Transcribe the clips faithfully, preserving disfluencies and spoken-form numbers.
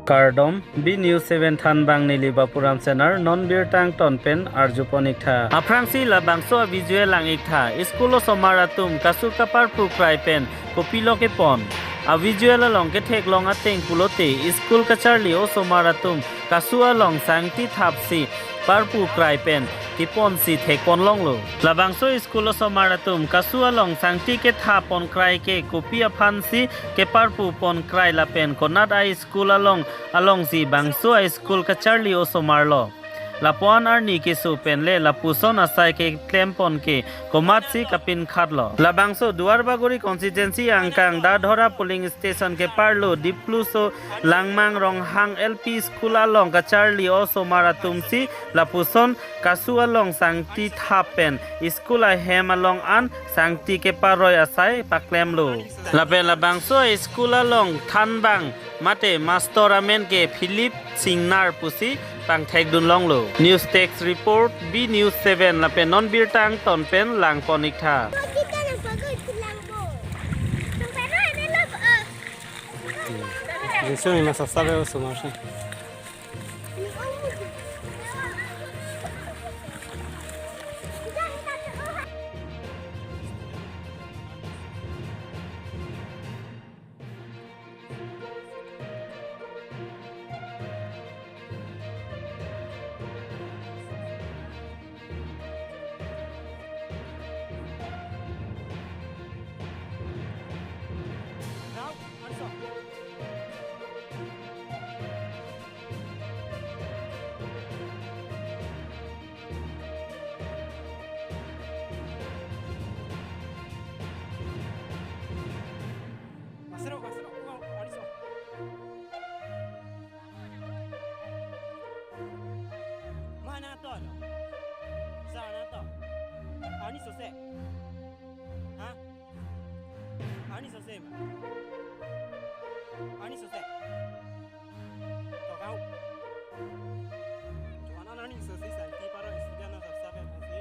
Kardom, B News seven Thanbang neli Bapuram Senar, non birta angton pen arjupon iktha. Aphrangsi labangso a-visual lang iktha, school osomar atum kasu kaparpu krai pen kopilo kepon. A-visual along ketheklong ateng pulote, school kacharli osomar atum kasu along sangti thapsi parpu krai pen keponsi thekponlonglo. Labangso school osomar atum kasu along sangti kethap pon krai ke kopi aphansi keparpu pon krai lapen konat a-school along alongsi bangso a-school kacharli osomar lo. Lapu-an arni keso pen le lapuson asai keklem pon ke komatsi kapinkhatlo. Labangso Duarbagori constituency angkang Dadhora polling station keparlo Dipluso Langmang Ronghang L P school along kacharli osomar atumsi lapuson kasu along sangti thap pen school ahem along an sangti keparoi asai paklemlo. Lapen labangso school along thanbang mate master amen ke Philip Singnar pusi pangthekdunlonglo. News Desk Report, B News seven, lapen non birta angton pen langpon iktha. Jingsung ima sasa be osomar si. Masero, masero, oh, oh, oh. Mana to lo? Sana to. Arni sose. Ha? Arni sose ma. Arni sose. To kau. Cuman arni sose sangti paro student na sab sab ya pasti.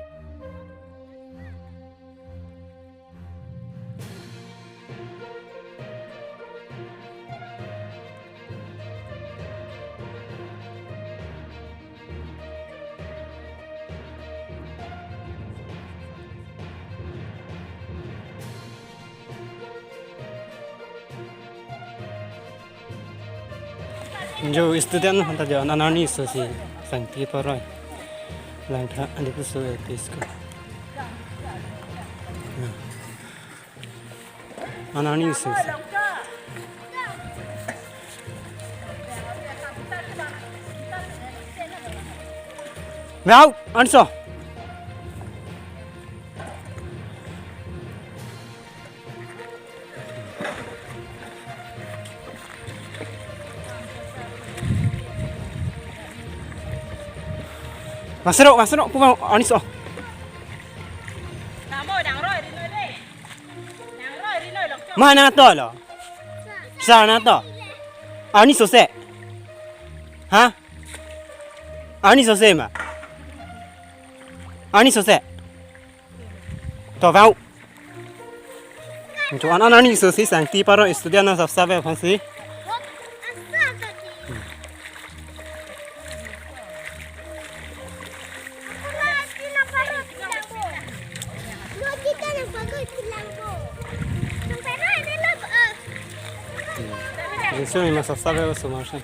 Jo student hanta jo anan arni sose sangti paroi. Langtha andi puso etis ko. Anan arni sose. Mau, anso. Masero, masero, puma, arni so. Namo, nang roi, rinoi de. Nang roi, rinoi, lok chok. Mana to lo? Sana to. Arni sose. Ha? Arni sose ma. Arni sose. To vau. Cuman anan arni sose sangti paro student na sab sab ya pasti. Jingsung ima sab sab ya osomar si.